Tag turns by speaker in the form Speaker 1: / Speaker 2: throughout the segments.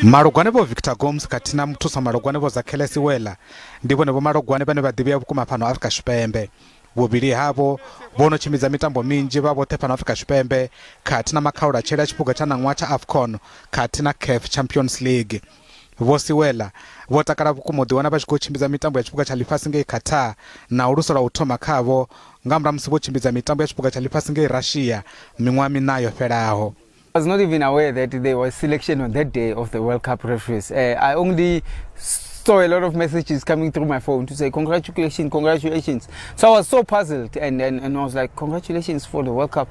Speaker 1: Malogwane Vho Victor Gomes khathihi na muthusa malogwane Vho Zakhele Siwela ndi vhone vhomalogwane vhane vha ḓivhea vhukuma fhano Afrika Tshipembe. Vhuvhili havho vho no tshimbidza mitambo minzhi vha vhoṱhe fhano Afrika Tshipembe khathihi na makhaulatshele a tshiphuga tsha ṋaṅwaha tsha Afcon khathihi na Caf Champions League. Vho Siwela vho takala vhukuma u ḓiwana vha tshi khou tshimbidza mitambo ya tshiphuga tsha ḽifhasi ngei Qatar na u lusa lwa u thoma khavho nga murahu ha musi vho tshimbidza mitambo ya tshiphuga tsha ḽifhasi ngei Russia miṅwaha miṋa yo fhelaho.
Speaker 2: I was not even aware that there was selection on that day of the World Cup referees. I only saw a lot of messages coming through my phone to say congratulations, congratulations. So I was so puzzled and I was like, congratulations for the World Cup.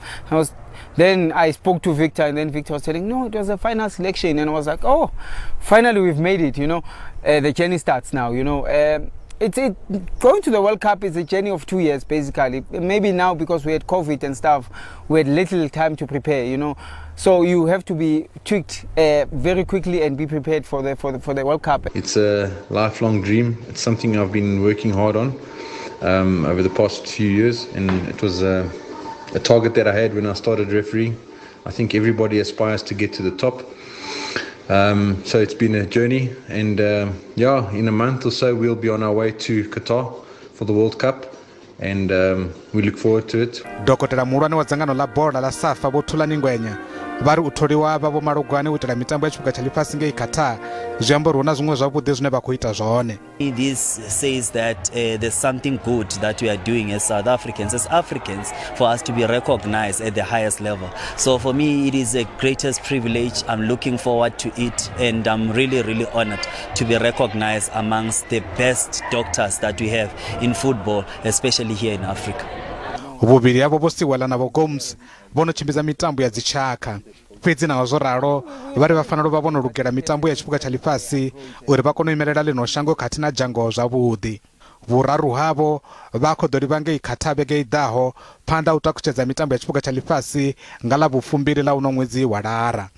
Speaker 2: Then I spoke to Victor and then Victor was telling, no, it was a final selection. And I was like, oh, finally we've made it. The journey starts now. Going to the World Cup is a journey of 2 years basically. Maybe now because we had COVID and stuff, we had little time to prepare. So you have to be tweaked very quickly and be prepared for the World Cup.
Speaker 3: It's a lifelong dream. It's something I've been working hard on over the past few years, and it was a target that I had when I started refereeing. I think everybody aspires to get to the top. So it's been a journey, and yeah, in a month or so we'll be on our way to Qatar for the World Cup, and we look forward to it.
Speaker 1: Dokotela muhulwane wa dzangano ḽa bola ḽa SAFA Vho Thulani Ngwenya vha ri u tholiwa vha Vho Malogwane u itela mitambo ya tshiphuga tsha ḽifhasi ngei Qatar zwi amba uri hu na zwiṅwe zwavhuḓi zwine vha khou ita zwone.
Speaker 4: This says that there's something good that we are doing as South Africans, as Africans, for us to be recognized at the highest level. So for me, it is a greatest privilege. I'm looking forward to it, and I'm really, really honored to be recognized amongst the best doctors that we have in football, especially here in Africa.
Speaker 1: Vhuvhili havho Vho Siwela na Vho Gomes vho no tshimbidza mitambo ya dzitshakha, fhedzi naho zwo ralo vha ri vha fanela u vha vho no lugela mitambo ya tshiphuga tsha ḽifhasi uri vha kone u imelela ḽino shango khathihi na dzhango zwavhuḓi. Vhuraru havho vha khou ḓo livha ngei Qatar vhege i ḓaho phanḓa u takutshedza mitambo ya tshiphuga tsha ḽifhasi nga ḽa vhufumbili ḽa uno ṅwedzi wa Lara.